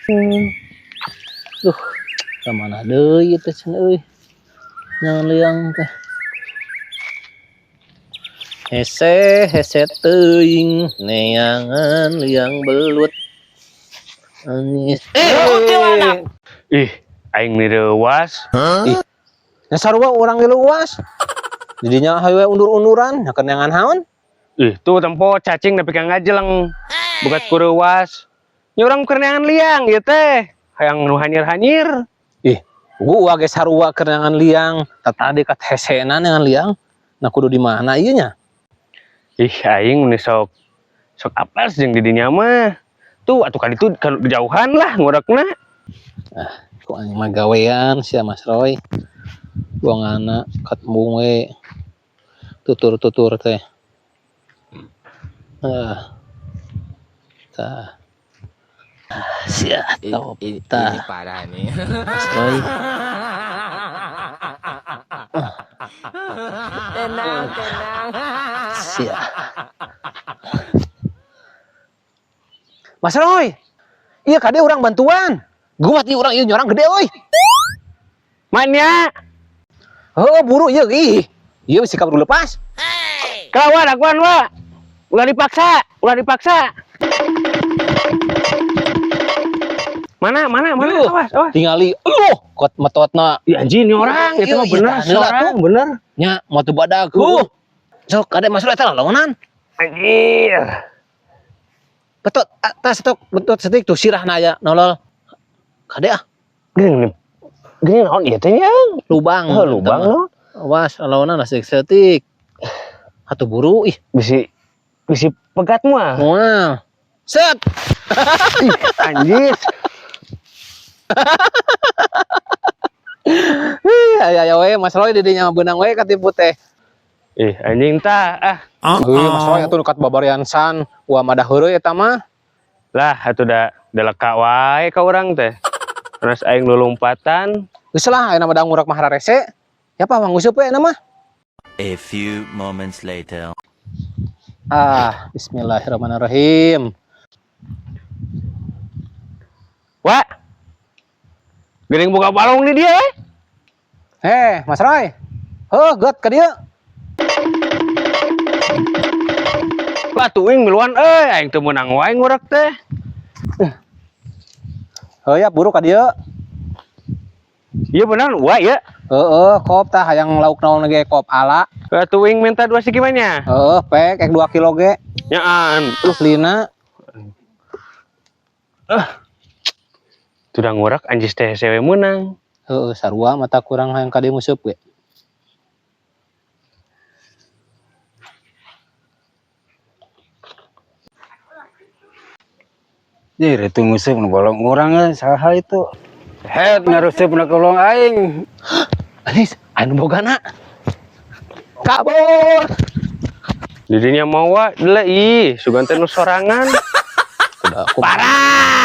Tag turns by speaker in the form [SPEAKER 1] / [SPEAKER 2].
[SPEAKER 1] Duh, ka mana deui teh cenah euy. Nyangan liang teh. Hese hese teuing neangan liang belut. Anis. Eh,
[SPEAKER 2] Ih, aing mireuwas.
[SPEAKER 1] Ih, nya sarua urang ge leuwas. Jadinya hayu we undur-unduran, nya keur neangan haon.
[SPEAKER 2] Ih, tuh tempo cacing nepi ka ngajeleng. Bukat kureuwas. Nya urang keur neangan liang ieu teh. Hayang nu hanyir-hanyir.
[SPEAKER 1] Ih, gua ge sarua keur neangan liang. Tadi kat hesena neangan liang. Nah kudu di mana ieu nya?
[SPEAKER 2] Ih, aing meni sok sok apes jeung di dinya mah. Tuh atuh ka ditu kejauhan lah ngurekna.
[SPEAKER 1] Ah, kok aing mah gawean sia Mas Roy. Buangana kat embung we. Tutur-tutur teh. Ah. Tah. Sia top
[SPEAKER 3] Ini
[SPEAKER 1] tah.
[SPEAKER 3] parah nih.
[SPEAKER 1] Mas Roy.
[SPEAKER 3] Tenang, tenang.
[SPEAKER 1] Sia. Mas Roy. Iya kade urang bantuan. Guat ieu urang ieu nyorang gede euy.
[SPEAKER 2] Manya.
[SPEAKER 1] Heuh buru ieu ih. Ieu bisi kaburu lepas.
[SPEAKER 2] Kelawan akuan wa. Ulah dipaksa, ulah dipaksa. Mana mana mana
[SPEAKER 1] Duh.
[SPEAKER 2] awas awas.
[SPEAKER 1] Tingali, aduh, kot metotna.
[SPEAKER 2] Ih anjing ini orang, itu mah
[SPEAKER 1] Iya,
[SPEAKER 2] bener,
[SPEAKER 1] iya,
[SPEAKER 2] orang
[SPEAKER 1] tuh.
[SPEAKER 2] bener.
[SPEAKER 1] Nya mau teu badag. Huh. Sok kade Mas Roy eta lalawanan.
[SPEAKER 2] Anjir.
[SPEAKER 1] Betot atas tok betot setik tuh sirahna aya nolol. Kade ah,
[SPEAKER 2] Gini, gini naon ieu teh nya?
[SPEAKER 1] Lubang.
[SPEAKER 2] Oh, lubang lo.
[SPEAKER 1] Awas lalawanan setik. Atuh buru ih.
[SPEAKER 2] Bisi bisi pegat mah.
[SPEAKER 1] Moal. Set.
[SPEAKER 2] Anjir.
[SPEAKER 1] Ih, aya aya we Mas Roy di dinya beunang we katipu teh.
[SPEAKER 2] Ih, anjing tah ah.
[SPEAKER 1] Heuh, Mas Roy atuh dekat babarian san, wah madah heureuy eta mah.
[SPEAKER 2] Lah, atuh da leka wae ka urang teh. Terus aing lulumpatan.
[SPEAKER 1] Geus lah ayeuna mah da ngurak mah hararese. Ya apa manguseup we ayeuna mah.
[SPEAKER 4] A few moments later.
[SPEAKER 1] Ah, bismillahirrahmanirrahim.
[SPEAKER 2] Wah. Geuning buka balong di dia we.
[SPEAKER 1] Heh, Mas Roy. Heuh, geut ka dieu.
[SPEAKER 2] Lah tuh aing miluan euy, aing teu meunang wae ngurek teh.
[SPEAKER 1] Heuh ya buru ka dieu.
[SPEAKER 2] Ieu bener wa ya.
[SPEAKER 1] Heeh, kop tah hayang lauk naon ge kop ala.
[SPEAKER 2] Atuh aing minta 2 siki mah nya.
[SPEAKER 1] Heeh, pek ek 2 kilo ge.
[SPEAKER 2] Nyaan.
[SPEAKER 1] Lina.
[SPEAKER 2] Tuh ngurek anjis teh sewe meunang.
[SPEAKER 1] Heeh, sarua mata kurang hayang ka dieu nguseup ge.
[SPEAKER 5] Jir, itu nguseup nu bolong urang euy, saha itu? Het ngarusup na kolong aing.
[SPEAKER 1] Anis, anu bogana. Kabur.
[SPEAKER 2] Didinya mawa dele ih, sugan teh nu sorangan.
[SPEAKER 1] Udah aku
[SPEAKER 2] Parah.